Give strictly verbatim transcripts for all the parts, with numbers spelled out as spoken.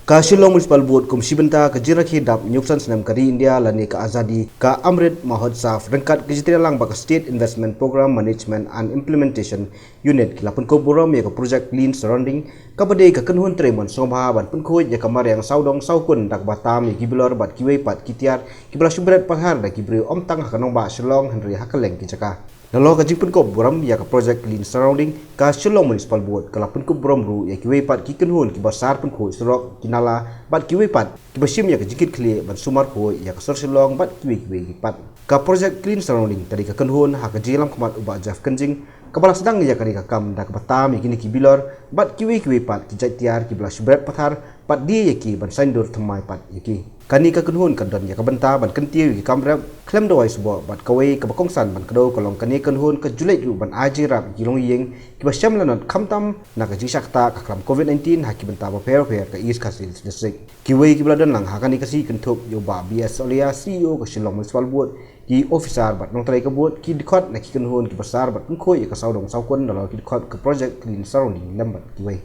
Ka Shillong Municipal Board kum shi bynta ka jingrakhe dap hynñiewphew san snem ka ri India lane ka Azadi, ka Amrit Mahotsav, ryngkat ka jingtrei lang bad ka State Investment Programme Management and Implementation Unit ki la pynkup burom ïa ka project Clean Surrounding, kaba dei ka kynhun trei mon sngewbha ban pynkhuid ïa ka mariang sawdong sawkun da kaba tam ïa ki bilor bad kiwei pat ki tiar kiba la shu bret pathar da ki briew ym tang ha ka nongbah Shillong hynrei ha kylleng ki jaka. Nalor ka jingpynkup burom ïa ka project Clean Surrounding, ka Shillong Municipal Board ka la pynkup burom ruh ïa kiwei pat ki kynhun kiba sar pynkhuid surok, ki nala bad kiwei pat kiba shim ïa ka jingkitkhlieh ban sumar khuid ïa ka sor Shillong bad kiwei kiwei pat. Ka project Clean Surrounding ka dei ka kynhun ha ka jingïalam khmat u Bah Jeff Kynjing, kaba la sdang ïa kane ka kam da kaba tam ïa kine ki bilor bad kiwei kiwei pat ki jait tiar kiba la shu bret pathar bad die ïa ki ban saiñdur thymmai pat ïa ki. Kane ka kynhun ka don ïa ka bynta ban kyntiew ïa ki kam rep khlem da wai sboh bad kawei kaba kongsan ban kdew ka long kane ka kynhun ka ju leit ruh ban ai jingïarap ïa ki longïing kiba shem lanot khamtam na ka jingshah ktah ka klam covid nineteen ha ki bynta bapher bapher ka East Khasi Hills District. Kiwei kiba la don lang ha kane ka sngi kynthup ïa u Bah B S Solia, C E O ka Shillong Municipal Board, ki officer bad nongtrei ka board, ki dkhot na ki kynhun kiba sar bad pynkhuid ïa ka sawdong sawkun nalor ki dkhot ka project Clean Surrounding lem bad kiwei.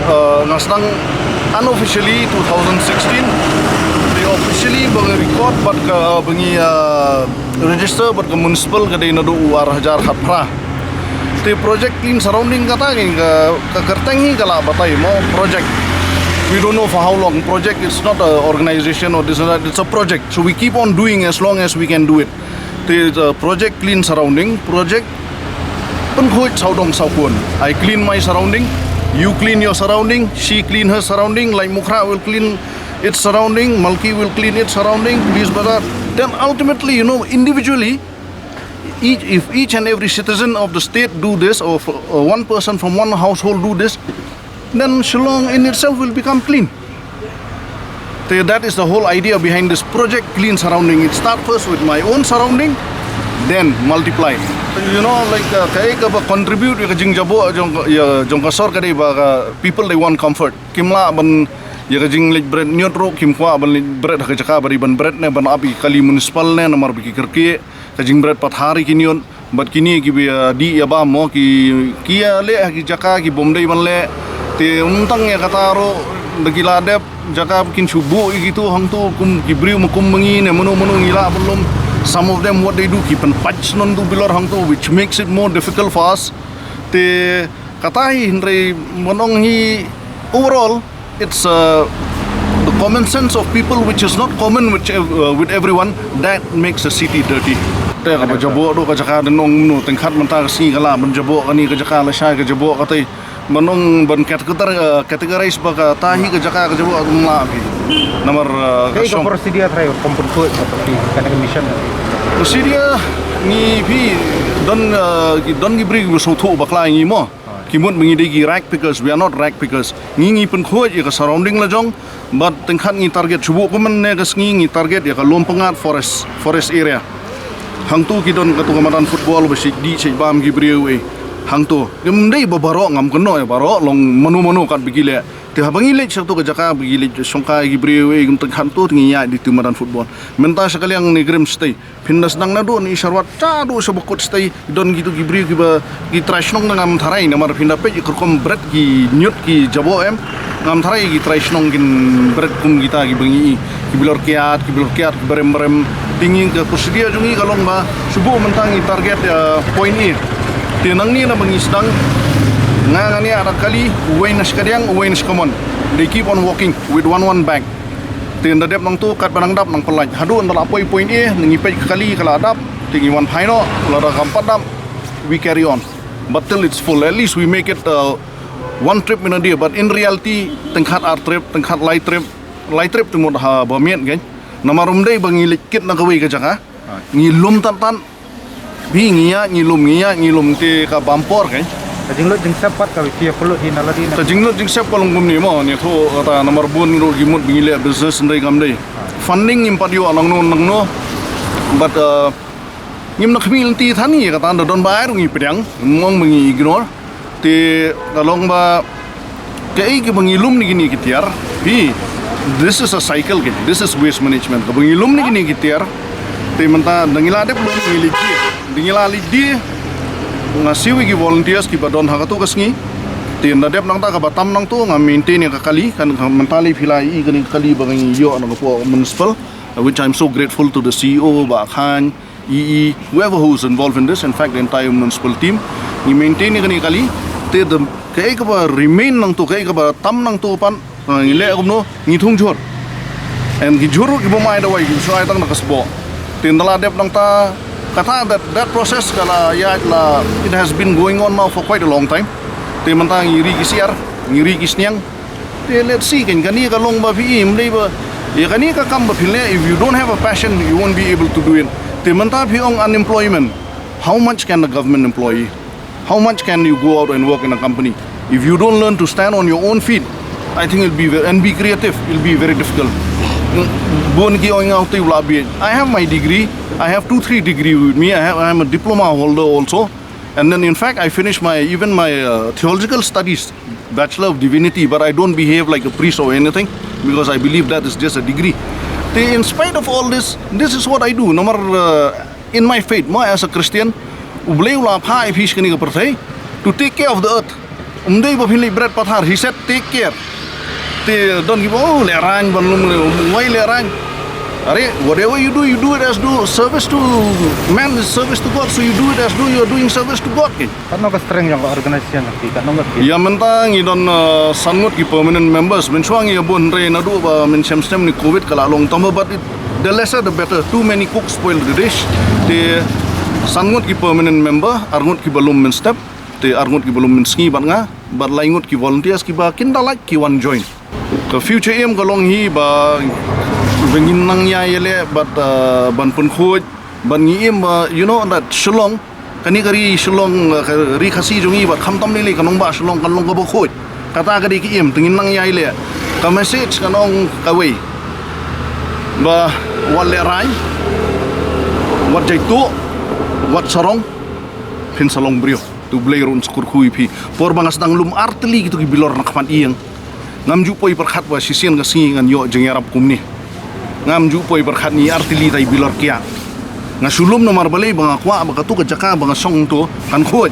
Uh, nga sdang unofficially two thousand sixteen. Te officially ba ngi record bad ka, ba ngi, uh, register bad ka municipal ka dei naduh u ar hajar khatphra. Te project Clean Surrounding kata ka, ka kyrteng hi ka la batai mo project. We don't know for how long. Project, it's not a organization or this and that. It's a project. So we keep on doing as long as we can do it. Te, uh, project Clean Surrounding, project pynkhuid sawdong sawkun. I clean my surrounding, you clean your surrounding, she clean her surrounding, Laitumkhrah will clean its surrounding, Malki will clean its surrounding, Police Bazar. Then ultimately, you know, individually, each, if each and every citizen of the state do this, or f-, uh, one person from one household do this, then Shillong in itself will become clean. Te, that is the whole idea behind this project, Clean Surrounding. It start first with my own surrounding, then multiply. You know, like, uh, kaei kaba contribute ïa ka jingjaboh jong, ïa jong ka sor ka dei ba ka people they want comfort. Kim lah ban ïa ka jingleit bret ñiut ruh, kim kwah ban leit bret ha ka jaka ba dei ban bret ne ban ap ïa ka kali municipal ne namar ba ki kyrkieh ka jingbret pathar ïa ki ñiut. Bad kine kiba ïa dih ïa bam mo ki, ki ïa leh ha ki jaka ki bym dei ban leh. Te ym tang ïa kata ruh da ki la dep jaka ba kin shu buh ïa kitu hangtu kum ki briew ma kum ma ngi ne mano mano ngi lah ban lum. Some of them what they do ki pynpait shnong tu bilor hangtu, which makes it more difficult for us. Te kata hi hynrei ban ong hi overall, it's, uh, the common sense of people which is not common with, uh, with everyone that makes a city dirty. Te kaba jaboh ruh ka jaka dang ong mano, tyngkhat mynta ka sngi ka lah ban jaboh kane ka jaka lashai ka jaboh katei. Ban ong ban category, uh, categorize ba kata hi ka jaka ka jaboh ym lah phi. Namar, uh, ka shong procedure trai compensate ka phi kane ka mission. Procedure ngi phi don, uh, ki don ki briew kiba sngewthuh bakla ngi mo. Ki mut ba ngi dei ki rag pickers, we are not rag pickers. Ngi ngi pynkhuid ïa ka surrounding la jong, bad tyngkhat ngi target shuh kumne ka sngi ngi target ïa ka Lum Pyngngad forest, forest area. Hangtu ki don katu ka madan football ba shi dih shi bam ki briew eh. Hangtu. Ym dei ba baroh ngam kynnoh ïa baroh long mano mano kat ba ki leh. Te haba ngi leit sha katu ka jaka ba ki leit shongkai ki briew eh kum tyngkhat tu ngi ïa dih tu madan football. Mynta sha ka liang ne Grim Stay. Phin da sdang naduh ne Sharwat shaduh sha ba kut stai don kitu ki briew kiba ki trai shnong ngam tharai namar phin da peit ki rukom bret ki ñiut ki jaboh em ngam tharai ki trai shnong kin bret kum kita kiba ngi i ki bilor kiad ki bilor kiad ki barem barem te ngi ka procedure jong ngi ka long ba shuh mynta ngi target, uh, point A te nangne na ba ngi sdang nga ngane ada kali uwei na shkadiang uwei na shkamon they keep on walking with one one bag. Te nda dep nangtu kat ba nang dap nang pynlait. Haduh nda la poi point A, ngi peit ka kali ka la dap, te ngi wan phai noh, lada kam pat dap, we carry on. But till it's full, at least we make it, uh, one trip in a day. But in reality, tyngkhat ar trip, tyngkhat lai trip, lai trip te mut ha ba miet kan. Namar ym dei ba ngi leit kit na kawei ka jaka. Ngi lum tan tan. Bi ngi ïa ngi lum ngi ïa ngi lum te ka bam por kai. Ka jinglut jingsep pat ka wi pia pynlut hi na lade na. Ka jinglut jingsep ka long kumne mo ne tho kata namar bun ruh ki mut ba ngi leh business ndai kam dei. Funding ngim pat ïoh nangno nangno. But, uh, ngim na khmih lynti than ngi kata nda don ba ai ruh ngi pdiang mong ba ngi ignore. Te ka long ba kaei kaba ngi lum ne kine ki tiar. Hi, this is a cycle ke. This is waste management. Kaba ngi lum ne kine ki tiar. Te mynta da ngi la dep lum ngi leit die. Da ngi la leit die, nga siew ïa ki volunteers kiba don ha kato ka sngi. Te da dep nangta kaba tam nangto nga maintain ïa ka kali, kan ka mynta lei phi la ïohi kane ka kali ba ngi ïoh na ka pdeng municipal, which I'm so grateful to the C E O, Bah Khan, E E, whoever who is involved in this, in fact the entire municipal team. Ngi maintain ïa kane ka kali. Te da kaei kaba remain nangto, kaei kaba tam nangto pat, ngi leh kumno, ngi thung jhur. And ki jhur ki bym ai dawai, ki shu ai tang na ka sboh. Te ynda la dep nangta, kata that, that process ka la ïaid la, it has been going on now for quite a long time. Te mynta ngi ri ki syiar, ngi ri ki sniang. Te let's see, kan kane ka long ba phi im dei ba, ïa kane ka kam ba phi leh, if you don't have a passion, you won't be able to do it. Te mynta phi ong unemployment, how much can the government employ? How much can you go out and work in a company? If you don't learn to stand on your own feet, I think it'll be very, and be creative, it'll be very difficult. Bun ki ong nga te u la bieit. I have my degree. I have two, three degree with me. I have, I'm a diploma holder also. And then in fact, I finished my, even my uh, theological studies, Bachelor of Divinity, but I don't behave like a priest or anything because I believe that is just a degree. Te, in spite of all this, this is what I do. No matter uh, in my faith, mo, as a Christian, U Blei u la phah ïa phi sha kane ka pyrthei to take care of the earth. Um dei ba phin leit bret pathar, he said take care. Te don kiba, oh, lehraiñ ban lum, why lehraiñ? Are, whatever you do, you do it as do service to man is service to God, so you do it as though you are doing service to God. Katno ka strength jong ka organization ka, katno ka? Ïa mynta ngi don uh, san ngut ki permanent members, mynshuwa ngi ïa bun, hynrei naduh ba mynshem snem ne covid ka la long tang ba, but it, the lesser the better, too many cooks spoil the dish. Te san ngut ki permanent member, ar ngut kiba lum mynstep, te ar ngut kiba lum mynsngi bad nga, bad lai ngut ki volunteers kiba kin da lait ki wan join. Ka future aim ka long hi ba, ba ngin nang ïai ïaleh bad uh, ban pynkhuid, bad ngi aim ba, you know, that Shillong, kane ka ri Shillong, uh, ka ri Khasi jong ngi bad khamtam lei lei ka nongbah Shillong kan long kaba khuid. Kata ka dei ka aim, te ngin nang ïai ïaleh. Ka message kan ong kawei, ba wat lehraiñ, wat jaituh, wat sarong, phin sa long briew. Te U Blei ruh un sa kyrkhu ïa phi. Por ba nga sdang lum ar tylli kito ki bilor na khmat ïing, ngam ju poi pyrkhat ba shisien ka sngi ngan ïoh jingïarap kumne. Ngam ju poi pyrkhat, ngi ar tylli tai bilor kiad. Nga shu lum namar balei, ba nga kwah ba kato ka jaka ba nga shong to kan khuid.